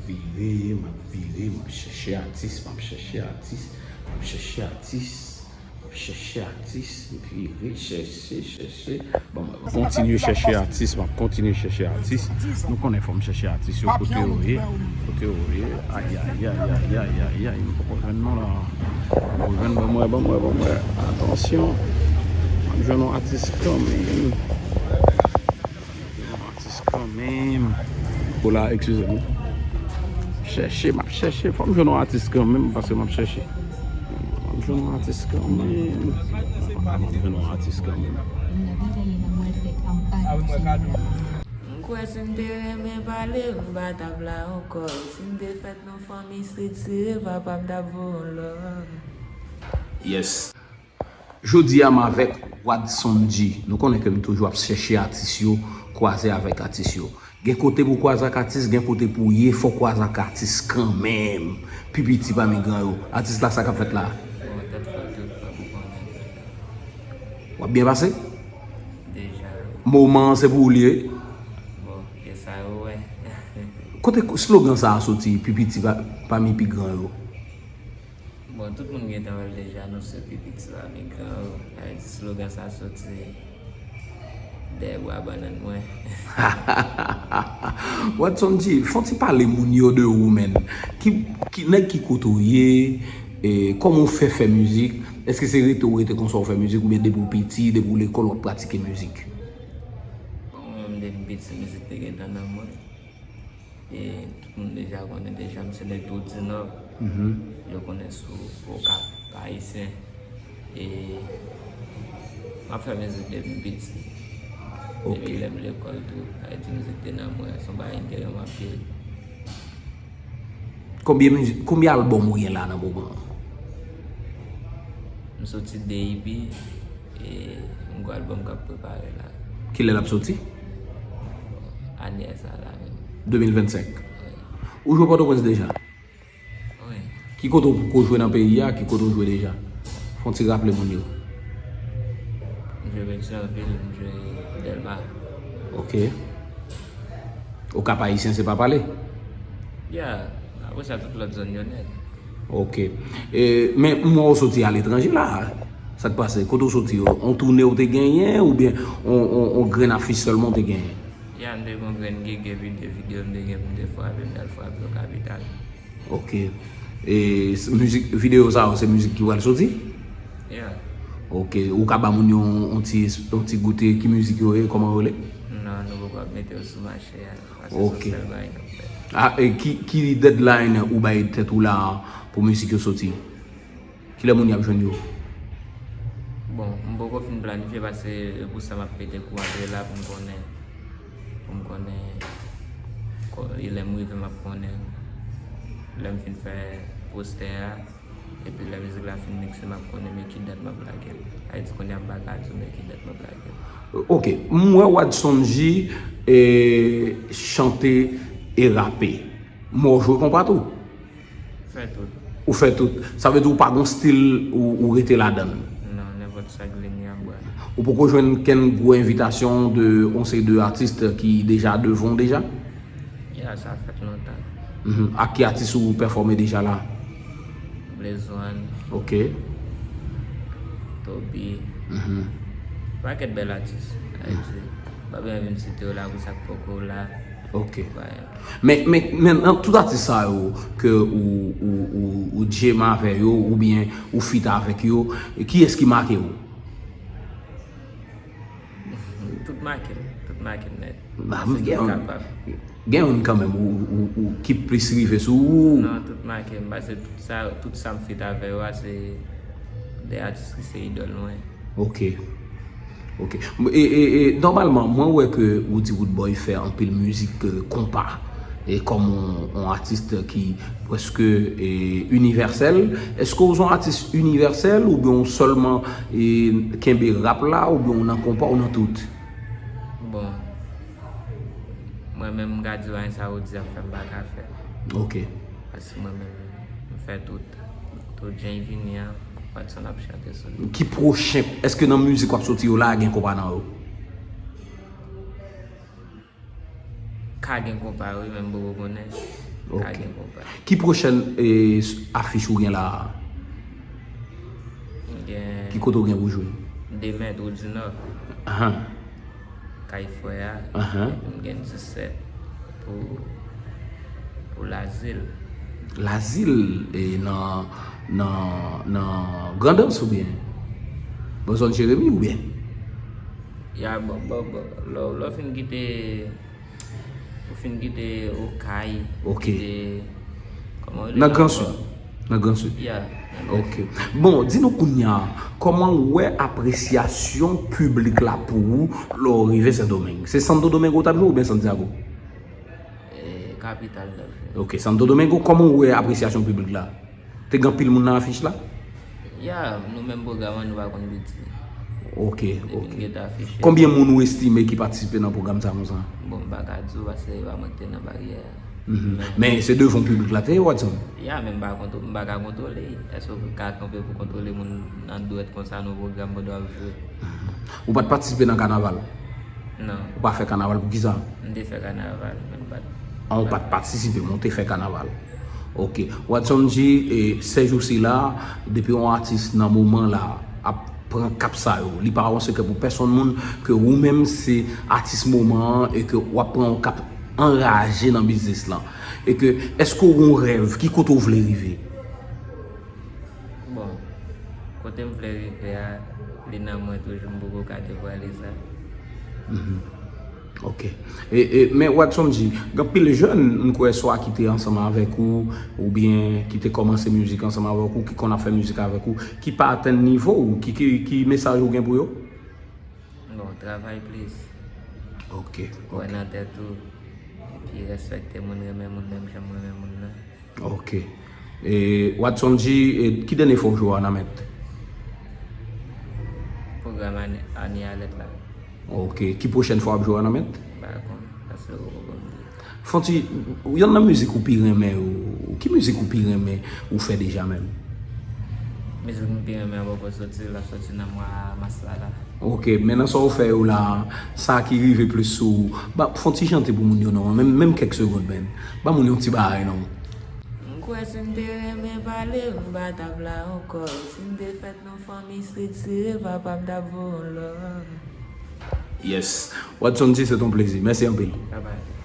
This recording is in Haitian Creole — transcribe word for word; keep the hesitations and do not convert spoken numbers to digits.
Vire, m ap vire, m ap chèche atis, m ap chèche atis, m ap chèche atis, m ap chèche atis, vire, chèche, chèche. Bon, m ap kontinye chèche atis, m ap kontinye chèche atis. Nou konnen fò m chèche atis yo, kote yo ye, kote yo ye. Ayayayayayayay, m poko jwenn non la. M poko jwenn, ban m wè, ban m wè, ban m wè. Atansyon, m ap jwenn yon atis kanmenm. Atis kanmenm. Ou la, eskize m. Chèche, m ap chèche. Fò m jwenn yon atis kanmenm, paske m ap chèche. Fò m jwenn yon atis kanmenm. Fò m jwenn yon atis kanmenm. M kwè si m te renmen pale, m pa t ap la ankò. Si m te fèt nan fanmi estrikture, papa m t ap voye yon lòt. Yes. Jodi a m avèk Wadson G. Nou konnen ke m toujou ap chèche atis yo, kwaze avèk atis yo. Gen kote pou w kwaze ak atis, gen kote pou w ye, fò w kwaze ak atis kanmenm. Pi piti pami gran yo. Atis la, sa k ap fèt la? Bon, tèt fò, tèt fò, pou konnen. W ap byen pase? Deja. Moman an se pou ou li ye? Bon, e sa yo wè. Kote slogan sa a soti, pi piti pa- pami pi gran yo? Bon, tout moun gentan wè l deja, nou se pi piti pami gran yo. Sa vle di slogan sa soti dèyè bwa bannann mwen. Wadson G, fò w ti pale moun yo de ou, menn. Ki, ki nèg ki kote w ye, e, kòman w fè fè mizik? Èske se rete w rete konsa w fè mizik, oubyen depi w piti, depi w lekòl w ap pratike mizik? Bon, mwen menm depi m piti mizik te gentan nan mwen. E tout moun deja konnen deja m se nèg Twou Dinò. Mhm. Yo konnen sou Okap Ayisyen. E m ap fè mizik depi m piti. Ok. Depi lè m lekòl tou, sa vle di mizik te nan mwen, se yon bagay enterè m anpil. Konbyen mizik, konbyen albòm ou gen la nan moman an? M soti de E P, e yon gwo albòm k ap prepare la. Kilè l ap soti? Ane sa la menm. De mil vennsenk. Wi. Ou jwe Pòtoprens deja? Wi. Ki kote w poko jwe nan peyi a? Ki kote w jwe deja? Fò w ti raple moun yo. M jwe Petyonvil, m jwe Dèlma. Ok. Okap Ayisyen se pa pale? Ya, apre sa, tout lòt zòn yo nèt. Ok. E, men m wè w soti aletranje la. Sa k pase? Kote w soti yo? On toune w te genyen oubyen on, on, on grenn afich sèlman w te genyen? Ya, m te gen on grenn gig epi de videyo m te gen pou m te frape, m t al frape yo kapital. Ok. E s- mizik, videyo sa yo, se mizik ki pral soti? Ya. Ok. Ou ka ba moun yo on, on ti, on ti goute ki mizik yo ye, kòman yo rele? Non, nou poko ap mete yo sou mache a. Paske se yon sèl bagay n ap fè. Ah, e ki, ki deadline ou bay tèt ou la pou mizik yo soti? Kilè moun y ap jwenn yo? Bon, m poko fin planifye paske e pou sa m ap pete kou antre la pou m konnen, pou m konnen ko- e lè m rive m ap konnen. Lè m fin fè postè a, epi lè mizik la fin mikse, m ap konnen men ki dat m ap lage l. Sa vle di kounye a m pa ka di w men ki dat m ap lage l. Ok, m wè Wadson G, e, chante e rape. M wè w jwe konpa tou? Fè tout. Ou fè tout. Sa vle di ou pa gon stil ou, ou rete ladan l? Non, nenpòt sa k vini ap bwè. Ou poko jwenn kenn gwo envitasyon de on seri de atis ki deja devan w deja? Ya, sa fèt lontan. Mhm. Ak ki atis ou pèfòme deja la? Blaze One. Ok. Toby. Mhm. Pakèt bèl atis. Ayiti. M pa bezwen vin site yo la pou sa k poko la. Ok. Men, men, men nan tout atis sa yo ke ou, ou, ou, ou jam avè yo oubyen ou feat avèk yo, kiyès ki make w? Tout make m, tout make m nèt. Gen youn kanmenm ou, ou, ou ki plis rive sou ou? Non, tout make m, paske tout sa, tout sa m feat avè yo a, se de atis ki se idòl mwen. Ok. Ok. E, e, e, nòmalman, mwen wè ke Roody Roodboy fè anpil mizik, e, konpa. E kòm on, on atis ki prèske, e, inivèsèl. Èske w se on atis inivèsèl oubyen w sèlman, e, kenbe rap la oubyen w nan konpa ou nan tout? Bon. Mwen menm, m ka di w anyen sa Roody ap fè, m pa ka fè. Ok. Paske mwen menm, m fè tout. Tout jan l vini an, Wadson ap chante sou li. Ki pwochen, èske nan mizik w ap soti yo la, gen konpa nan yo? Ka gen konpa wi, men m poko konnen. Ka gen konpa. Ki pwochèn e, afich ou gen la a? M gen. Ki kote w gen pou jwe? Demen, Twou di Nò. Ahan. Kay Frè a. Ahan. Epi m gen disèt pou, pou Lazil. Lazil, e nan, nan, nan Grandans oubyen? Bò zòn Jeremi oubyen? Ya, bò, bò, bò, lè, lè w fin kite, ou fin kite Okay, ou kite, kòman yo rele ankò? Nan Gran Sid. Nan Gran Sid. Ya, nan Gran Sid. Ok. Bon, di nou kounye a, kòman w wè apresyasyon piblik la pou ou lè w rive Sendomeng? Se Santo Domingo w t ap jwe oubyen Santiago? E, kapital l t ap jwe. Ok, Santo Domingo, kòman w wè apresyasyon piblik la? Te gen anpil moun nan afich la? Ya, nou menm pwogram an, nou pa konn piti. Ok, ok. Depi n gentan afiche. Konbyen moun ou estime ki patisipe nan pwogram sa konsa? Bon, m pa ka di w paske se pa mwen ki te nan baryè a. Mhm. Men se devan piblik la te ye, Watson? Ya, men m pa kontwo-, m pa ka kontwole. Èske w ka kanpe pou kontwole moun nan dwèt konsa nan pwogram pandan w ap jwe? Mhm. Ou pa t patisipe nan kanaval? Non. Ou pa fè kanaval, poukisa? M te fè kanaval, men m pa t. Ah, ou pa t patisipe, men ou te fè kanaval. Ok. Watson G, e, sèjousi la, depi yon atis nan moman la ap pran kap sa yo, li pa yon sekrè pou pèsonn moun ke ou menm se atis moman an e ke w ap pran yon kap anraje nan biznis lan. E ke, èske w gen yon rèv? Ki kote w vle rive? Bon, kote m vle rive a, li nan mwen toujou, m poko ka devwale sa. Mhm. Ok. E, e, men Watson G, gen anpil jèn, m kwè, swa ki te ansanm avèk ou, oubyen ki te kòmanse mizik ansanm avèk ou, ki konn ap fè mizik avèk ou, ki pa atenn nivo w, ki, ki, ki mesaj ou gen pou yo? Bon, travay plis. Ok, ok. Kwè nan tèt ou, epi respekte moun, renmen moun menm jan m renmen moun nan. Ok. E, Watson G, e, ki dènye fwa w jwe ònamèt? Pwogram ane, ane a lèt la. Ok. Ki pwochèn fwa w ap jwe ònamèt? M pa konn, paske yo poko konn di. Fon ti, yonn nan mizik ou pi renmen yo, ki mizik ou pi renmen ou fè deja menm? Mizik m pi renmen an poko soti, l ap soti nan mwa mas la la. Ok, men nan sa w fè yo la, sa ki rive plis sou ou, ba, fon ti chante pou moun yo non, menm, menm kèk segonn, men. Ba moun yon ti bagay non. M kwè si m te renmen pale, m pa t ap la ankò. Si m te fèt nan fanmi estriktire, papa m t ap voye yon lòt. Yes. Watson G, se ton plezi. Mèsi anpil. Bye bye.